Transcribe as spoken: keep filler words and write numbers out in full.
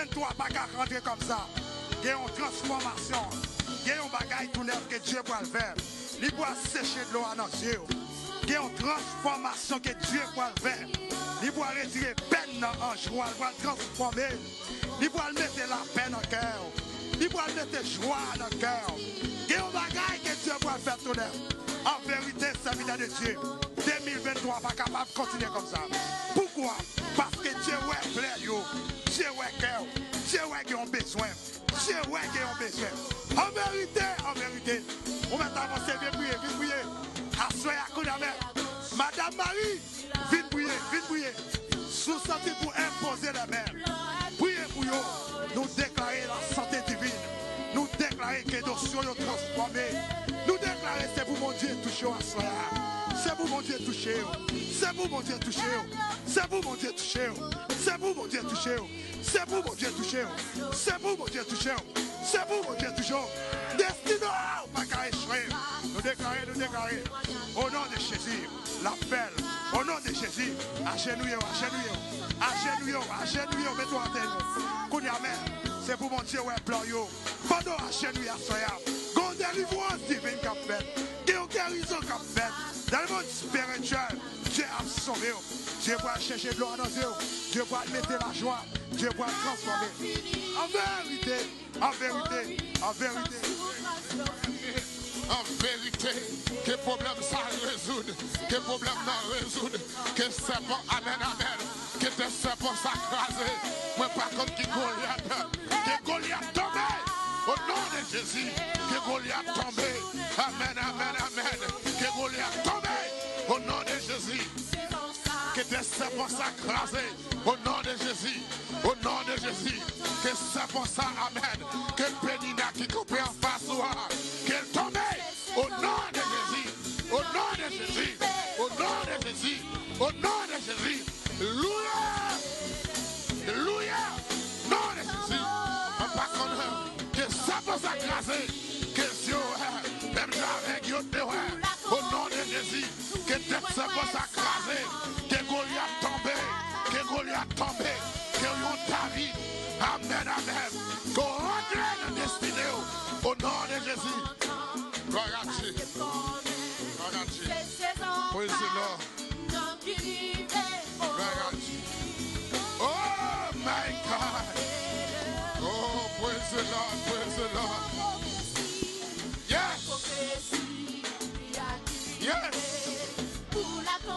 vennntwa pa ka rantre kòmsa. Gen yon transfòmasyon. Gen yon bagay tou nèf ke Dye pral fè. Li pral seche dlo a nan zye w. Gen yon transfòmasyon ke Dye pral fè. Li pral retire pèn nan an jwa, li pral transfòme l. Li pral mete lapè nan kè w. Li pral mete jwa nan kè w. Gen yon bagay ke Dye pral fè tou nèf. An verite, sèvitè de Dye, de mil vennntwa pa kapab kontinye kòmsa. Poukwa? Paske Dye wè plè yo. Dye wè kè w. Dye wè gen yon bezwen. Dye wè gen yon bezwen. An verite, an verite, ou mèt avanse, vin priye, vin priye. Aswè a, kounye a menm. Madanm Mari, vin priye, vin priye. Si w santi pou enpoze lèmen, priye pou yo. Nou deklare lasante divin. Nou deklare ke dosye yo transfòme. Nou deklare se pou Bondye touche yo aswè a. Se pou Bondye touche yo. Se pou Bondye touche yo. Se pou Bondye touche yo. Se pou Bondye touche yo. Se pou Bondye touche yo. Se pou Bondye touche yo. Se pou Bondye touche yo. Destine w pa ka echwe. Nou deklare, nou deklare. O non de Jezi, l ap fè l. O non de Jezi, ajenouye w, ajenouye w. Ajenouye w, ajenouye w, mete w atè nou. Kounye a menm, se pou Bondye wè plan yo. Pandan w ajenouye aswè a, gen yon delivrans divin k ap fèt. Gen yon gerizon k ap fèt. Nan lemonn espirityèl, Dye ap sove w. Dye pral chèche dlo a nan zye w. Dye pral mete lajwa. Dye pral transfòme. An verite, an verite, an verite. An verite, ke pwoblèm sa rezoud. Ke pwoblèm nan rezoud. Ke sèpan, amèn, amèn. Ke tèt sèpan sa kraze. Mwen pa konn ki Golyat. Ke Golyat tonbe. O non de Jezi. Ke Golyat tonbe. Amèn, amèn, amèn. Ke Golyat tonbe. O non de Jezi. Ke tèt sèpan sa kraze. O non de Jezi. O non de Jezi. Ke sèpan sa, amèn. Ke Penina ki kanpe anfas ou a. Ke l tonbe. O non de Jezi. O non de Jezi. O non de Jezi. O non de Jezi. Louya. Louya. Non de Jezi. Mwen pa konn ke sèpan sa kraze. Ke zye w wè. Menm jan avèg yo te wè. O non de Jezi. Ke tèt sèpan sa kraze. Ke Golyat tonbe. Ke Golyat tonbe. Ke yon David. Amèn, amèn.